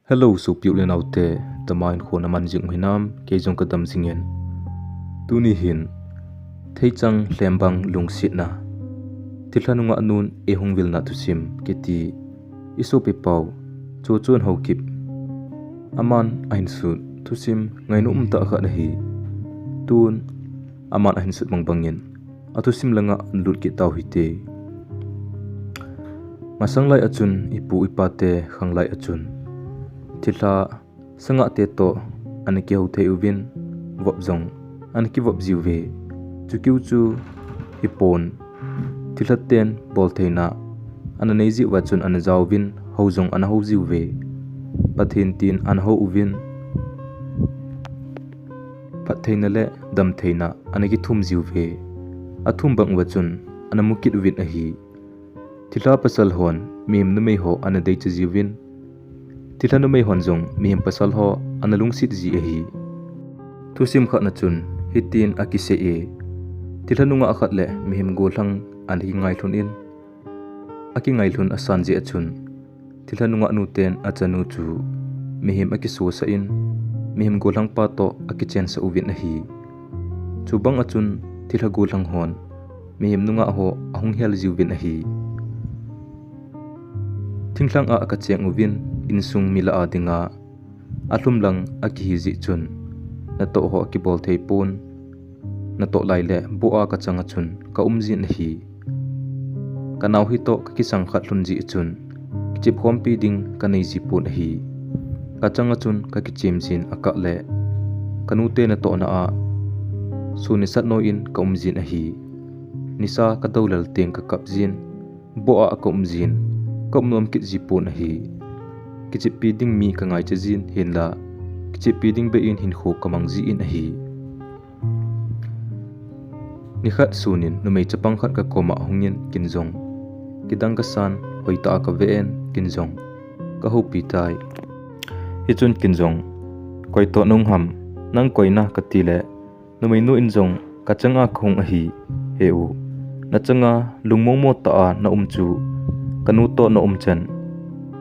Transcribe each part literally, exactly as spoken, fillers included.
Hello, sopi u le naote, tama in khon aman jing u hinam, kei jong kadam jingin. Tuni hin, theichang lhembang lungsetna, thilha nungah nun eihung vilna thusim, kiti, i sopi pau, Chochon Haokip, aman ahin sut thusim ngainom umtah khat ahi. Tun, aman ahin sut bangbangin, athusim langa lut kit tau hite. Masang lai a chun, ipu ipate khang lai a chun, thilha sangahte toh ana kihou thei uvin, vop jong ana kivop jiuve. Chukiu chu hipon, thilha ten boltheina ana nei jiuva chun ana jaovin, hou jong ana hou jiuve. Pathen tin ana hou uvin, phattheina le damtheina ana kithum jiuve. Athum bang uva chun ana mukit uvin ahi. Thilha pasal hon mihem numei ho ana deicha jiuvin, thilha numei hon jong mihem pasal ho ana lungset ji ahi. Thusim khatna chun hitin akisei e, thilha nungah khat le mihem gollhang ana kingailhun in, akingailhun asan jeh a chun, thilha nungah nu ten achanu chu mihem akisosah in, mihem gollhang pa toh akichensah uvin ahi. Chubang a chun thilha gollhang hon mihem nungah ho ahung hel jiuvin ahi. Thinglhang a kacheng uvin, insung mi lah a dinga alhum lang akihi jeh chun, natoh ho akibol thei pon, natoh lai le boh a kachang a chun kaum jin ahi. Kanao hitoh kakisang khat lhun jeh chun, kichep khompi ding kanei ji pon ahi. Kachang a chun kakichem jin akah le, kanute natohna a sun nisat noi in kaum jin ahi. Nisa kadou lel teng kakap jin, boh a kaum jin, kaum nom kit ji pon ahi. Kicheppi ding mi kangaicha jin hinla, kicheppi ding beh in hinkho kamang ji in ahi. Nikhat sunin numei chapang khat kakoma ahungin, kin jong kidang kasan, hoitah a kaven, kin jong kahoupi tai. Hichun kin jong, koi toh nahung ham, nang koi na, kati le, numeinu in jong, kachanga kahung ahi, he u, nachanga lungmongmo tah a naum chu, kanu toh naum chan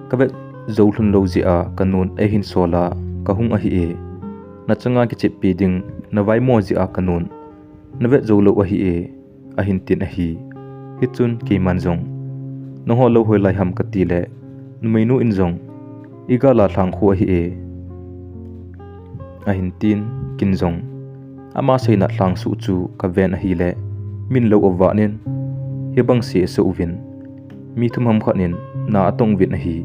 kavet jou lhun lou jeh a kanun eihin sol a kahung ahi e. Nachanga kicheppi ding navaimo jeh a kanun navet jou lou ahi e, ahin tin ahi. Hichun keiman jong, nangho lou hoilai ham, kati le, numeinu in jong, igal a lhang khu ahi e, ahin tin, kin jong, ama seina lhang suh chu kaven ahile, min lou avat in, hibang se asoh uvin, mi thum ham khat in na atong uvin ahi.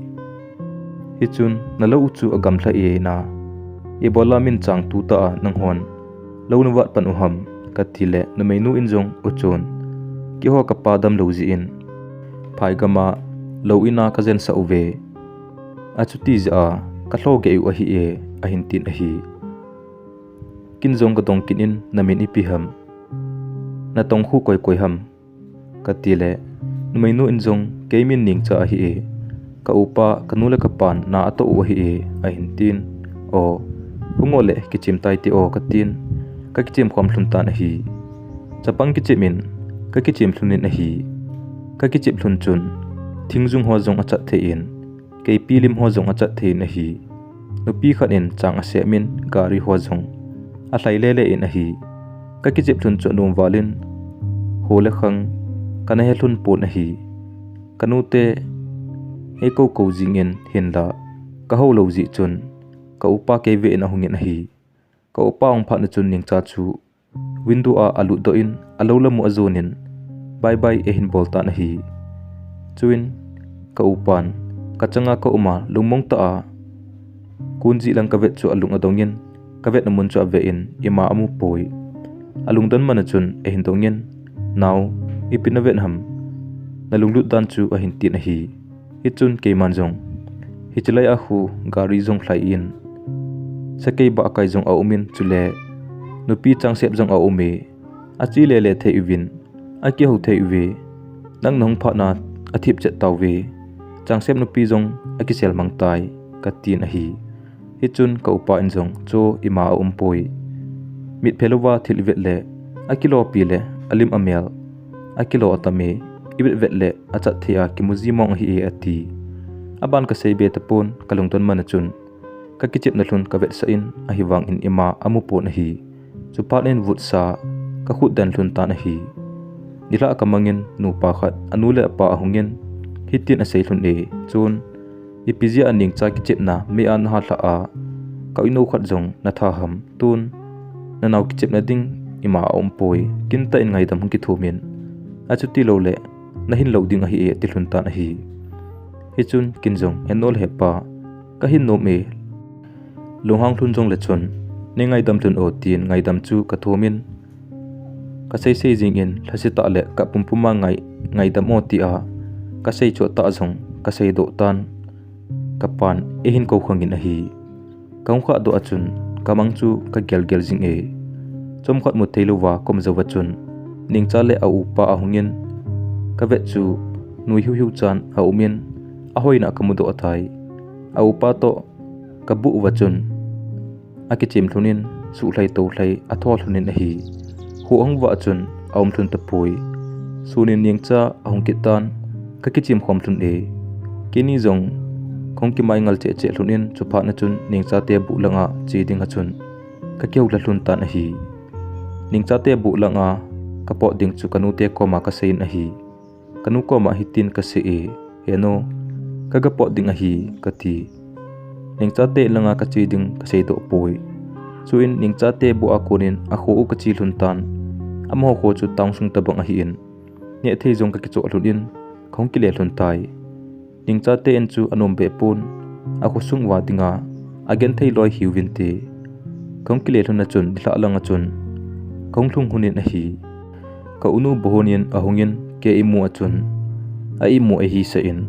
Hichun, nalou u chu agamlha e na, ibola min chang tutah a nanghon lou navat pan u ham, kati le, numeinu in jong, uchun, keiho kapa damlou jeh in, phai gam a lou in a kajensah uve. Achuti jeh a kalho gei u ahi e, ahin tin ahi. Kin jong kadong kit in, namin ipi ham, natong khu koi koi ham, kati le, numeinu in jong, kei min Nengcha ahi e, ka upa, kanu le kapan na atoh u ahi e, ahin tin. O, hung o le, kichim tai te o, katin, kakichem khom lhun tan ahi. Chapang kichim in, kakichem lhun in ahi. Kakichep lhun chun, thingjung ho jong achat thei in, keipi lim ho jong achat thei in ahi. Nupi khat in chang asem in, gari ho jong alhai lele in ahi. Kakichep lhun chu anom val in, ho le khang kana he lhun pon ahi. Kanute eikou kou jing in, hinla kahou lou jeh chun, ka upa kei ve in ahung in ahi. Ka upa ahung phat na chun Nengcha chu window a alut doh in, alou lam u ajon in, bye bye eihin bol tan ahi. Chuin, ka upan, kachanga kaum a lungmong tah a, kun jeh lang kavet chu alung adong in, kavetna mun chu ave in, ima amu poi. Alungdon man a chun eihin dong in, nao, ipi navet ham, nalunglut dan chu ahin tin ahi. Hichun keiman jong, hiche lai a khu gari jong lhai in, sakei bahkai jong aum in, chule nupi changsep jong aum e, ache lele thei uvin, akihou thei uve, nang nahung phat na athip chet tauve, changsep nupi jong akisel mang tai, katin ahi. Hichun ka upa in jong, cho, ima aum poi. Mitphe louva thil ivet le, akilopi le, alim amel akilo atam e, ivet vet le, achat thei a kimu ji mong ahi e, ati. Aban kasei be tapon, kalungdon man a chun, Ka kichepna lhun ka vetsah in ahivangin ima amu pon ahi. Chuphat in vutsa ka khut den lhun tan ahi. Nilhah ka mangin nupa khat anu le apa ahungin hitin asei lhun e, chun, "Ipi jeh a Ningcha kichepna mei a na halhah a, ka uinou khat jong na tha ham, tun na nao kichepna ding ima aum poi, kintah in ngaidam hung kithumin, achuti lou le na hin lou ding ahi e," ati lhun tan ahi. Hichun kin jong, "He nu le he pa, ka hin nom e, lunghang lhun jong le chun nei ngaidam lhun o," tin ngaidam chu ka thumin, ka seisei jingin lhasetah le ka pumpum a ngai, ngaidam o tia ka sei chuah tah jong ka seidoh tan, ka pan eihin kou khangin ahi. Ka hung khahdoh a chun ka mang chu ka gelgel jing e. Chomkhat mu thei louva ka um jou a chun Ningcha le a upa ahungin ka vet chu nui hiuhiu chan aumin ahoina ka mudoh tai. A upa toh ka buh uva chun akichem lhunin suhlhai tohlhai atho lhunin ahi. Kho ahung vah a chun aum lhun tapoi. Sunin Ningcha ahung kit tan, ka kichim khom lhun e. Keini jong ka hung kimai ngal cheh cheh lhunin chuphat na chun Ningcha te buh langa che ding a chun ka kihoulha lhun tan ahi. Ningcha te buh langa ka pot ding chu ka nu te koma ka seiyin ahi. Ka nu koma hitin ka sei e, "He nu, ka ga pot ding ahi," ka ti. Ningcha te langa ka che ding ka seidoh poi. Chuin Ningcha te buh a konin a kho u ka che lhun tan. Amaho kho chu town sung tabang ahin, neh thei jong ka kichoh lhunin ka hung kile lhun tai. Ningcha te in chu anom beh pon, a khosung uva dinga agenthei loi hiuvinte. Ka hung kile lhun a chun nilhah langa chun ka hung lhung lhunin ahi. Ka unu Bohon in ahungin kei imu a chun a imu eihisah in,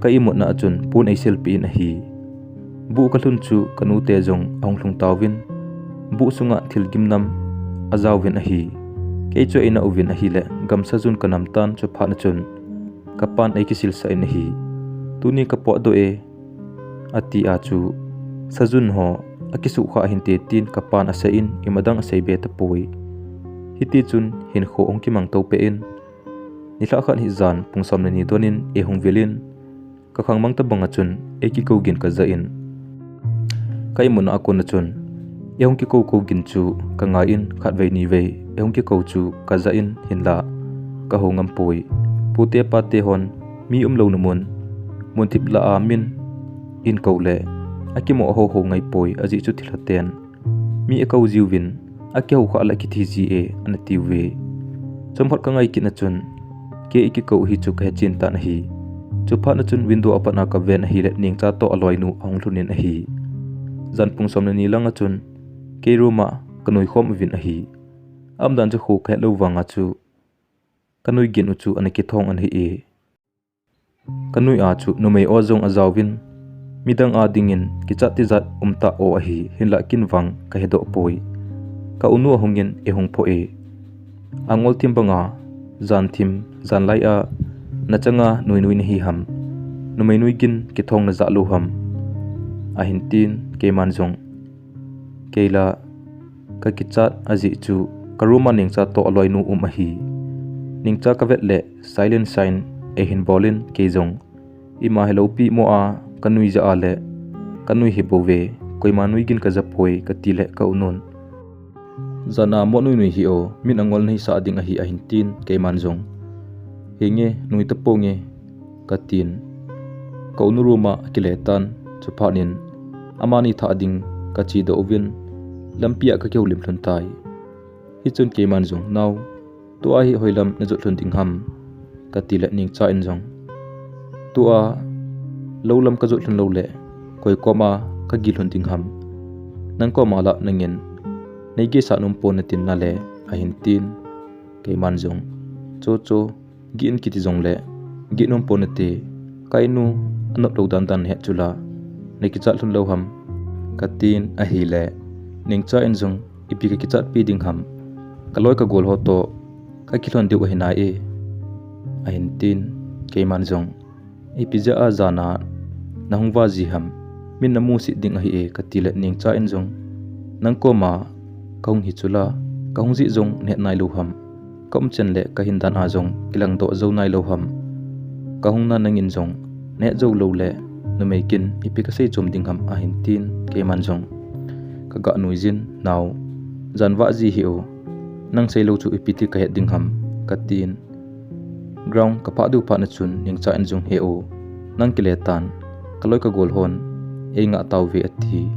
ka imutna a chun pon eiselpeh in ahi. Buh ka lhun chu ka nu te jong ahung lhung tauvin, buh sunga thil gimnam ajaovin ahi. Kei chu eina uvin ahile gamsa jun ka nam tan chuphat na chun ka pan eikisilsah in ahi. "Tuni ka potdoh e," ati a chu, "Sajun ho akisuhkhah hinte," tin ka pan asei in ima dang asei be tapoi. Hiti chun hinkho ahung kimang to peh in, nilhah khat hi jan pung som le ni donin eihung vil in, ka khangmang tabang a chun eikikou gin ka ja in, ka imutna a kon a chun eihung kikou kou gin chu ka ngai in khatvei nivei eihung kikou chu ka ja in hinla ka hou ngam poi. Pute pate hon mi umlouna mun, mun thip lah a min in kou le akimoh hoho ngai poi, ajeh chu thilha ten mi akou jiuvin, akihoukhah le kithi ji e, ana tiuve. Chomkhat ka ngai kit na chun, kei eikikou hi chu ka hechen tan ahi. Chuphat na chun window a pat na ka ven ahile Ningcha toh aloinu ahung lhunin ahi. Jan pung som le ni langa chun kei room a ka nui khom uvin ahi. Aumdan chu kho ka het lou vanga chu ka nui gin u chu ana kithong ana hi e. Ka nui a chu numei o jong ajaovin, midang a dingin kichat tijat umtah o ahi, hinlah kin vang ka hedoh poi. Ka unu ahungin eihung phoh e. Angol thim banga, jan thim, jan lai a nachanga nuinui nahi ham, numei nui gin kithong najah lou ham, ahin tin, keiman jong, keila ka kichat ajeh chu ka room a Ningcha toh aloinu um ahi. Ningcha ka vet le silent sign eihin bolin kei jong ima helou pi mo a ka nui ja a le ka nui hi bouve, koima nui gin ka ja poi ka ti le ka unun, jana mo nuinui hi o, min angol nahisah ding ahi ahin tin, keiman jong, henge, nui taponge, ka tin, ka unu room a akile tan, chuphat in amani thah ding ka chedoh uvin, lampi a ka kihoulim lhun tai. Hichun keiman jong, nao, tua hi hoilam najot lhun ding ham, ka ti le Ningcha in jong, tua lou lam ka jot lhun lou le koi koma ka gil lhun ding ham, nang koma lah nangin nei geisah nom pon natin nale, ahin tin, keiman jong, cho cho, gih in kiti jongle gih nom pon nate, ka inu anop lou dandan nahet chula nakichat lhun lou ham, ka tin ahile Ningcha in jong, ipi ka kichatpi ding ham, ka loi ka gol ho toh ka kilhon diu ahi nai e, ahin tin, keiman jong, ipi jeh a jana nahung va ji ham, min namusit ding ahi e, ka ti le Ningcha in jong, nang koma kahung hi chula kahung jeh jong nahet nai lou ham, ka umchan le ka hindan a jong kilangdoh jou nai lou ham, kahungna nangin jong nahet jou lou le Numei kin ipi kasei chom ding ham ahin tin, keiman jong kaga nuijin, nao, jan vah ji hih o, nang seilou chu ipi ti kahet ding ham, katin. Ground kaphah diu phat na chun Ningcha in jong, he o, nang kile tan, kaloi kagol hon eingah tauve ati.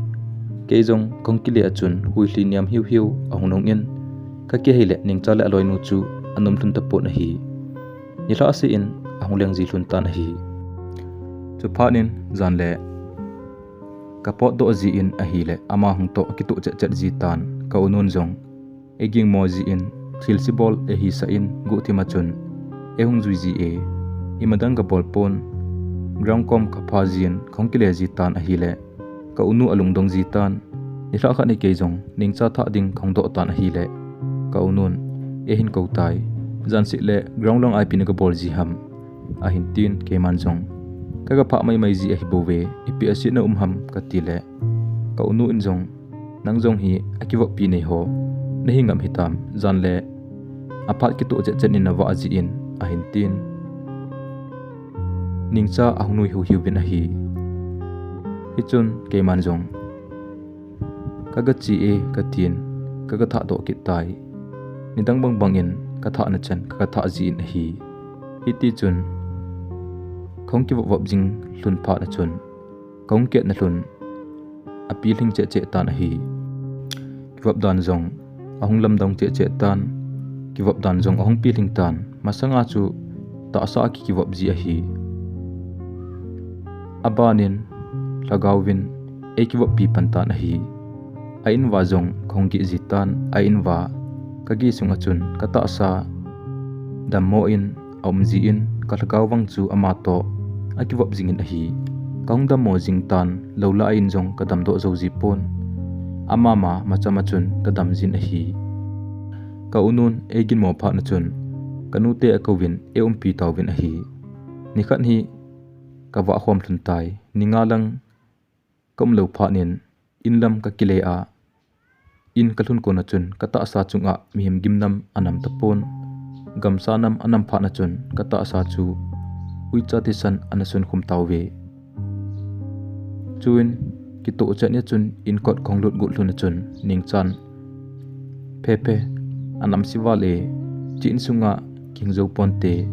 Kei jong kahung kile a chun huilhi niam hiu hiu ahung nung in, kakihei le Ningcha le aloinu chu anom lhon tapon ahi. Nilhah seh in ahung leng ji lhon tan ahi. Chuphat in jan le kapotdoh ji in ahile ama hung toh akitoh chet chet ji tan, ka unun jong eigingmo ji in thil sibol eihisah in guhthim a chun eihung jui ji e, imadang kabol pon. Ground kom kapha ji in kahung kile ji tan ahile ka unu alungdong ji tan. Nilhah khat ni kei jong Ningcha thah ding kahung doh tan ahile ka unun eihin kou tai, jan seh le ground lang a ipi na kabol ji ham ahin tin, keiman jong kaga phah maimai ji ahibouve, ipi asetna um ham kati le ka unu in jong, nang jong hi akivoppi nei ho nahi ngam hitam, jan le aphat kitoh chet chet in navah ji in ahin tin. Ningcha ahung nui hiu hiu vin ahi. Hichun keiman jong kaga che e katin, kaga thah doh kit tai. Nidang bang bang in kathah na chan kaga thah ji in ahi. Hiti chun kahung kivop vop jing lhon phat na chun kahung ket na lhon apilhing cheh cheh tan ahi. Kivop dan jong ahung lamdang cheh cheh tan, kivop dan jong ahung pilhing tan, masanga chu tahsa a kikivop ji ahi. Abanin lhagao vin eikivoppi pan tan ahi. A in uva jong kahung gih ji tan, a in uva kagih sunga chun katahsa dammo in aum ji in, kalhagao vang chu ama toh akivop jing in ahi. Kahung dammo jing tan, lou lah a in jong kadamdoh jou ji pon. Ama ma macham a chun kadam jin ahi. Ka unun eiginmo phat na chun kanute akouvin eiumpi tauvin ahi. Nikhat hi kavah khom lhon tai, ni nga lang kaum lou phat in inlam kakile a, in kalhun kon a chun katahsa chunga mihem gimnam anam tapon. Gamsa nam anam phat na chun katahsa chu uicha thisan ana sunkhum tauve. Chuin kitoh chet nia chun inkot kahung lut got lhon a chun Ningchan, phe phe, anam se val e, hiche insunga kihing jou ponte,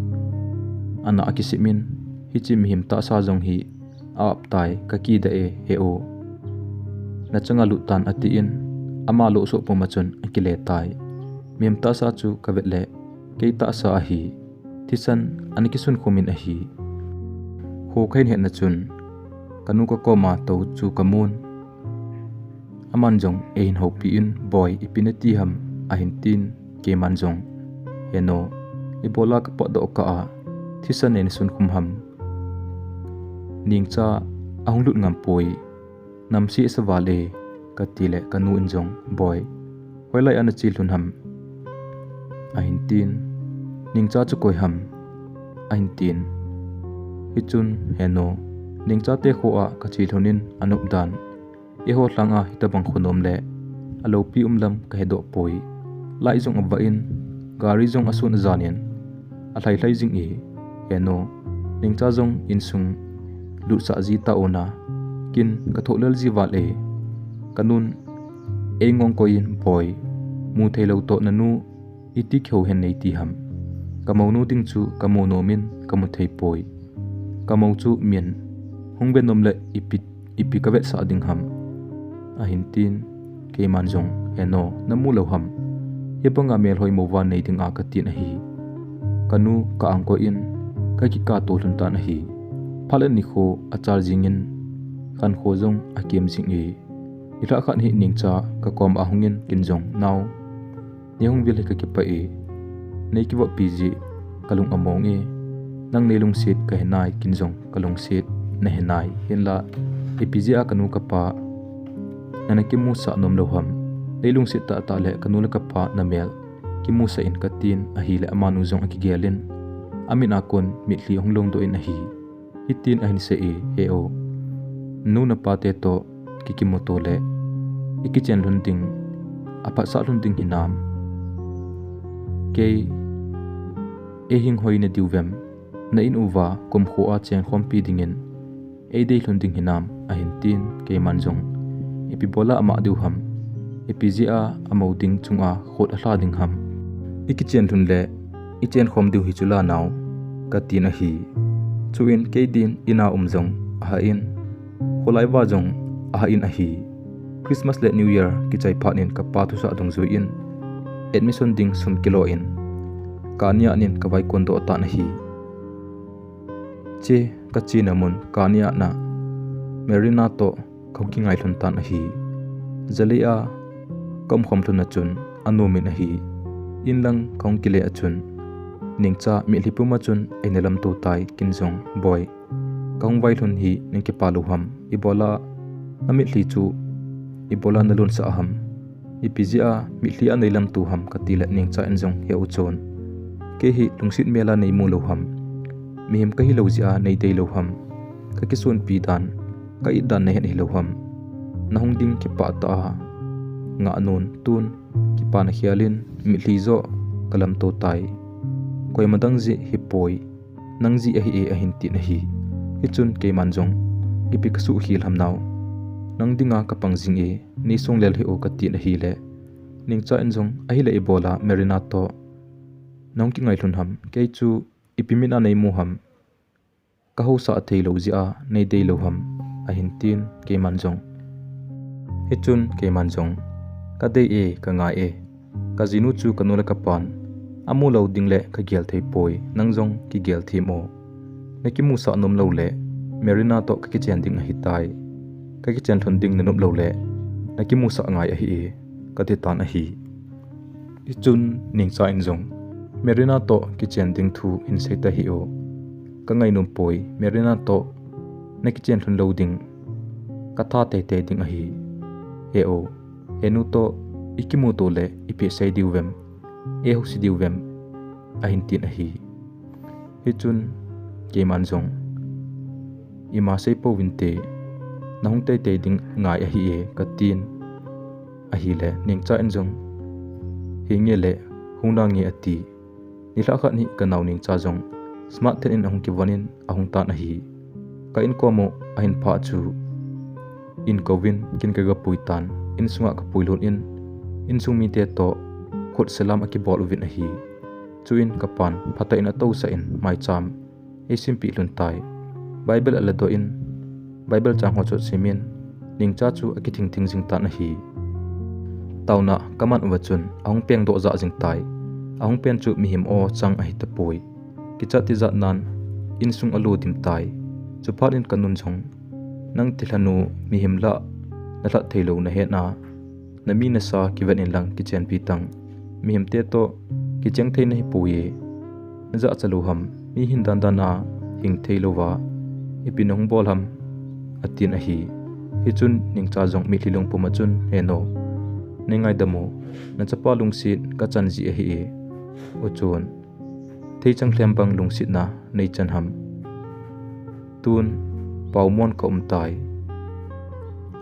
ana akisim in, hiche mihem tahsa jong hi a-ap tai, kakidah e, he u. Nachanga lut tan, atin, ama lohsoh puma chun akile tai. Mihem tahsa chu kavet le, kei tahsa ahi, thisan ana kisunkhum in ahi. Kho kahin het na chun kanu kakoma tou chu kamun. Aman jong eihin houpi in, Boi, ipi nati ham, ahin tin, keiman jong, Heno, ibola kapotdoh kah a thisan neina sunkhum ham? Ningcha ahung lut ngam poi, namse sa val e, katile kanu in jong, Boi, hoilai a nache lhon ham? ahin tin. Ningcha chu koi ham? ahin tin. Hichun, Heno, Ningcha te kho a kache lhon in anop dan, eiho lhanga hitobang kho nom le aloupi um lam kahedoh poi. Light jong avah in, gari jong asun ajan in, alhai lhai jing e, Heno, Ningcha jong insung lutsah ji ta ona, kin kathoh lel ji val e. Kanun eingong koi in, Boi, mu theilou toh nanu iti kihou hen neiti ham? Kamounu ding chu kamu nom in kamu thei poi. Kamou chu min hung ve nom le ipi, ipi kavetsah ding ham? ahin tin, keiman jong, Heno, namu lou ham? Hibanga melhoi mouva nei dinga katin ahi. Kanu ka-ang koi in kakikato lhon tan ahi. Phat le nikho achal jing in, khankho jong akem jing e. Nilhah khat hi Ningcha kakom a ahung in, kin jong, Nao, neihung vil hi kakipah e. Neikivoppi jeh kalung among e. Nang neilungset kahe nai, kin jong kalungset nahe nai. Hinla, ipi jeh a kanu kapa nana kimusah nom lou ham? Neilungset tahtah le kanu le kapa namel kimusah in, katin ahile amanu jong akigel in, amin a kon mitlhi ahung longdoh in ahi. Hitin ahin sei e, He u, nanu napa te toh kikimuto le ikichen lhon ding, aphatsah lhon ding hinam? Kei eihing hoi nadiu vem? Na in uva kumkho a chengkhompi dingin Eidei lhun ding hinam, ahin tin, keiman jong, ipi bola ama diu ham, ipi jeh a amou ding chunga khut alha ding ham. Ikichen lhun le, ichen khom diu hi chu la nao, katin ahi. Chuin kei din ina um jong ahah in, kholai va jong ahah in ahi. Christmas le New Year kichai phat in kapa thusah dungjuiyin, admission ding sum kilo in, kani a nin kavai kon doh tan ahi. Che, kachena mun kani a na, Marina toh kahung kingai lhun tan ahi. Jalei a kaum khom lhun a chun anom in ahi. In lang kahung kile a chun, Nengcha mitlhi pum a chun eina lamto tai, ken jong, Boi, kahung vai lhun hi nang kipa lou ham, ibola namitlhi chu ibola nalonsah ham, ipi jeh a mitlhi a nei lamto ham, kati le Nengcha in jong, He u chun, kei hi lungset mel a neimu lou ham, mihem kahi lou jeh a neidei lou ham, kakisonpi dan, ka it dan nahet hilou ham, nahung ding kipah tah a ngah non, tun kipana khel in mitlhi joh kalamto tai, koima dang jeh hipoi, nang jeh ahi e, ahin tin ahi. Hichun keiman jong, Ipi kasuh khel ham nao, nang dinga kapang jing e, nei song lel hih o, katin ahile, Nengcha in jong, Ahile ibola Marina toh nahung kingai lhun ham, kei chu ipi mit a neimu ham, kahaosah thei lou jeh a neidei lou ham, ahin tin, keiman jong, Hichun keiman jong, Kadei e, kangai e, kajinu chu kanu le kapan amu lou ding le kagel thei poi, nang jong kigel them o, nakimusah nom lou le Marina toh kakichen ding ahitai, kakichen lhun ding nanop lou le nakimusah ngai ahi e, kati tan ahi. Hichun Nengcha in jong, Marina toh kichen ding thu hin sei ta hih o, kangai nom poi, Marina toh nakichen lhun lou ding katha teitei ding ahi. He o, henu toh ikimuto le ipi sei diu vem, eihouse diu vem, ahin tin ahi. Hichun keiman jong, Ima sei pouvinte, nahung teitei ding ngai ahi e, katin ahile, Nengcha in jong, Henge le, hung nange, ati. Nilhah khat hi kanao Nengcha jong smart then in ahung kivon in ahung tan ahi. Ka inkom u ahin phah chu, in kouvin ken kagapui tan, insunga kapui lut in, insung mite toh khut salam akibol uvin ahi. Chuin kapan phatah in atousah in maicham eisimpeh lhun tai. Bible aladoh in, Bible chang ho chu asimin, Nengcha chu akithing thing jing tan ahi. Taona kaman uva chun ahung pengdoh jah jing tai. Ahung pen chu mihem o chang ahitapoi. Kichat tijat nan insung alo dim tai. Chuphat in kanun jong, Nang thilhanu, mihem lah nalhat theilou nahet a, nami nasa kivet in lang kichenpi tan. Mihemte toh kicheng thei nahipoi e. Najahcha lou ham, mi hin dandan a hing theilouva ipi nahung bol ham, atin ahi. Hichun Nengcha jong mitlhi lungpum a chun, Henu, neingaidam o, nachapa lungset kachan ji ahi e. Uchun, theichang lhem bang lungsetna neichan ham, tun paomon kaum tai,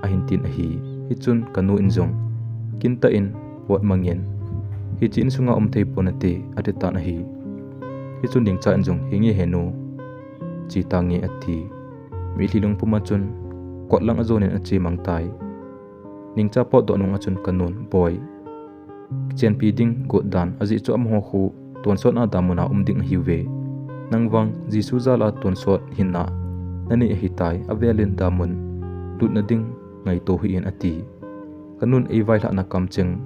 ahin tin ahi. Hichun kanu in jong, Kintah in, pot mangin, hiche insunga um theipon nate, ati tan ahi. Hichun Nengcha in jong, Henge henu, che tange, ati. Mitlhi lungpum a chun kot lang ajon in ache mang tai. Nengcha potdoh nung a chun kanun, Boi, kichenpi ding got dan, ajeh chu amaho khu tonsot a damun a um ding ahiuve. Nang vang Jesu jal a tonsot hinna nanei ahitai, avel in damun lutna ding ngaito hih in, ati. Kanun eivailhahna kamcheng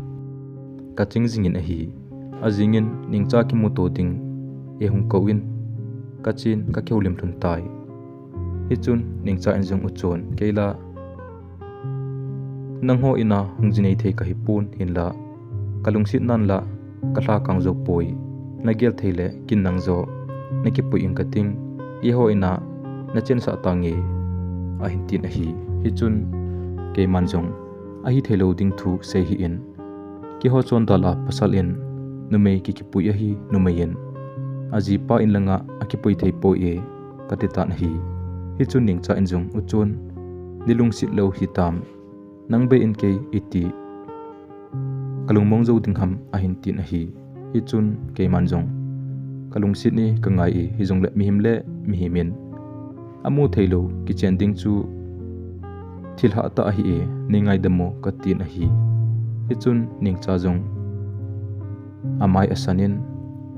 kaching jingin ahi. Ajingin Nengcha kimuto ding eihung kouvin, kachen kakihoulim lhun tai. Hichun Nengcha in jong, Uchun, keila nangho in a hung jinei thei kahipon, hinla kalungset nan la kalha kang joupoi. Nagel thei le ken nang joh nakipui ing kating, eiho in a nachensah tange, ahin tin ahi. Hichun keiman jong, Ahitheilou ding thu sei hih in, keiho chondal a pasal in numei kikipui ahi, numei in ajipa in langa akipui theipoi e, kati tan ahi. Hichun Nengcha in jong, Uchun, neilungset lou hitam, nang bei in kei iti kalungmong jou ding ham, ahin tin ahi. Hichun keiman jong, Kalungset e, kangai e, hijongle mihem le mihem in Amu theilou kichen ding chu thilha tah ahi e, nei ngaidam o katin ahi. Hichun Ningcha jong amai asan in,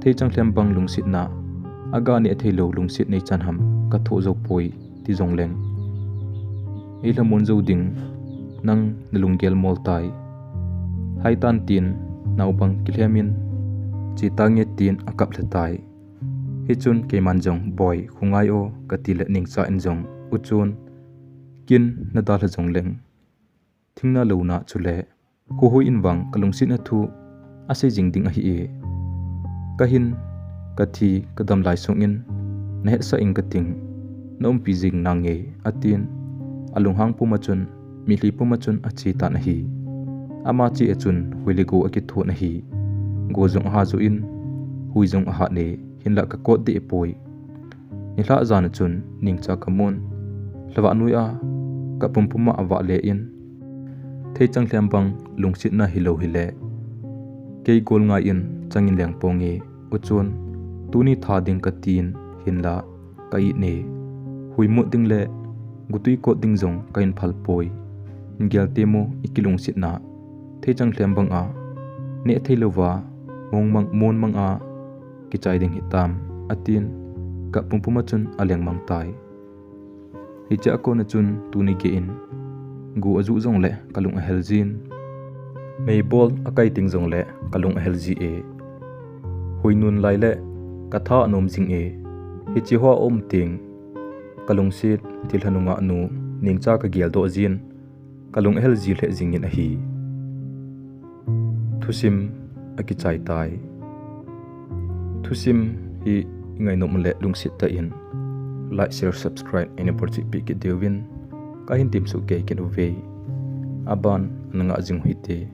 Theichang lhem bang lungsetna, aga neh theilou lungset neichan ham kathoh jou poi ti jongleng, ei lhamon jou ding, nang nalunggel mol tai. Haitan tin, naobang kilhem in, Chetange tin akap lha tai. Hichun keiman jong, Boi, khongai o, katile Ningcha in jong, Uchun, kin nadalha jongleng, thingna louna chule khohui in vang kalungsetna thu asei jing ding ahi e. Kahin, kathi kadam lai sungin nahetsah ing kating, naumpi jing nange, atin, alunghang puma chun, mitlhi puma chun ache tan ahi. Ama che a chun hui le go akithon ahi. Go jong aha joh in, hui jong ahat e, hinla kakot deh poi. Nilhah jan a chun Ningcha kamun, lhavah noiya kapumpuma avah le in, Theichang lhem bang lungsetna hilou hile, kei gol ngai in changin leng ponge, Uchun, tuni tha ding katin, hinla ka-it e. Hui mut ding le gotwi kot ding jong kahin phal poi. Gel temo, ikilungsetna Theichang lhem banga neh theilouva mon mang, mon manga kichai ding hitam, atin, kap pumpuma chun aleng mang tai. Hichea kona chun tuni geiyin go ajuh jongle kalung ahel jin, meibol akai teng jongle kalung ahel ji e. Hui nun lai le katha anom jing e. Hiche hoa um teng kalungset thilha nungah nu Ningcha kageldoh jin, kalung ahel ji lheh jingin ahi. Thusim akichai tai. Thusim hi ingainom le lungset tah in like, share, subscribe eina bolchih peh kit diuvin kahin temsoh kei kit uve. Aban ana ngah jing uhite.